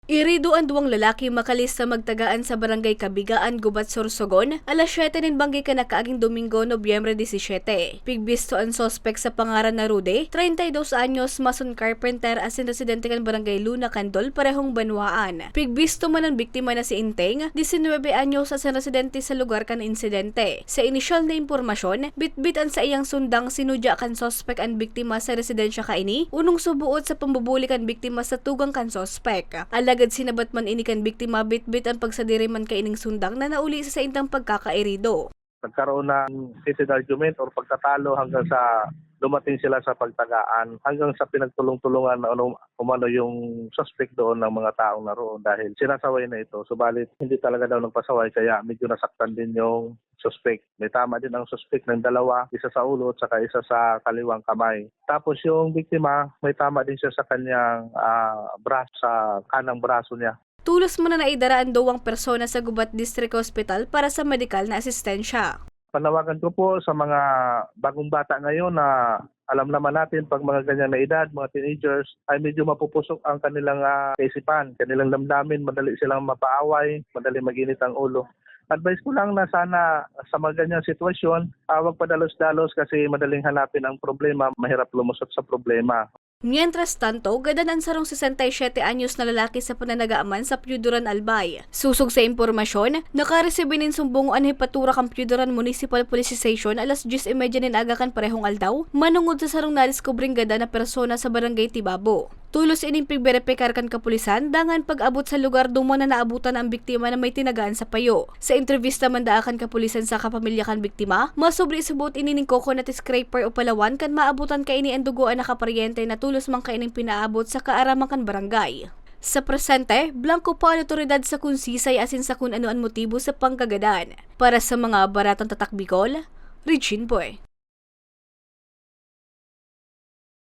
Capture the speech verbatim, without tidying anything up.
Irido an duwang lalaki makalis sa magtagaan sa Barangay Kabigaan, Gubat, Sorsogon, alas siyete nin banggi kan nakaaging Domingo, Nobyembre disisiete. Pigbisto an suspek sa pangaran na Rudy, treinta y dos anyos, mason carpenter, asin residente kan Barangay Luna, Candol, parehong banwaan. Pigbisto man an biktima na si Inteng, disinwebe anyos, asin residente sa lugar kan insidente. Sa inisyal na impormasyon, bitbit an saiyang sundang, sinudya kan suspek an biktima sa residensya kaini, unong subuot sa pambubuli kan biktima sa tugang kan suspek. Alagad sinabat man ini kan biktima, bitbit an pagsadiri man kaining sundang na nauli sa saindang pagkakairido. Nagkaroon ng heated argument or pagtatalo hanggang sa dumating sila sa pagtagaan, hanggang sa pinagtulong-tulungan na ano, umano yung suspect doon ng mga taong naroon dahil sinasaway na ito. Subalit, hindi talaga daw nagpasaway, kaya medyo nasaktan din yung suspect. May tama din ang suspect ng dalawa, isa sa ulo at saka isa sa kaliwang kamay. Tapos yung biktima, may tama din siya sa kanyang, ah, braso, sa kanang braso niya. Tulos man na naidara an duwang persona sa Gubat District Hospital para sa medikal na asistensya. Panawagan ko po sa mga bagong bata ngayon na alam naman natin, pag mga ganyan na edad, mga teenagers, ay medyo mapupusok ang kanilang, ah, kaisipan, kanilang damdamin, madali silang mapaaway, madali mag-init ang ulo. Advice ko lang na sana sa mga ganyang sitwasyon, ah, wag padalos-dalos kasi madaling hanapin ang problema, mahirap lumusot sa problema. Mientras tanto, gadan an sarong sesenta y siyete anyos na lalaki sa Pananagaman sa Piyuduran, Albay. Sosog sa impormasyon, nakaresibi nin sumbong an hepatura kan Piyuduran Municipal Police Station alas dyes y media nin aga kan parehong aldaw, manongod sa sarong nadiskubring gadan na persona sa Barangay Tibabo. Tulos ining pigberepikar kan kapulisan, dangan pag-abot sa lugar, duman na naabutan na an biktima na may tinagaan sa payo. Sa entrebista man daa kan kapulisan sa kapamilya kan biktima, masubri suboot ini nin coconut scraper o palawan kan maabutan kaini an dugo an nakaparyente na tulos man kaining pinaabot sa kaaraman kan barangay. Sa presente, blangko pa an awtoridad sa kun sisay asin sa kun ano an motibo sa pagkagadan. Para sa mga baratang tatak Bicol, Regine Boy.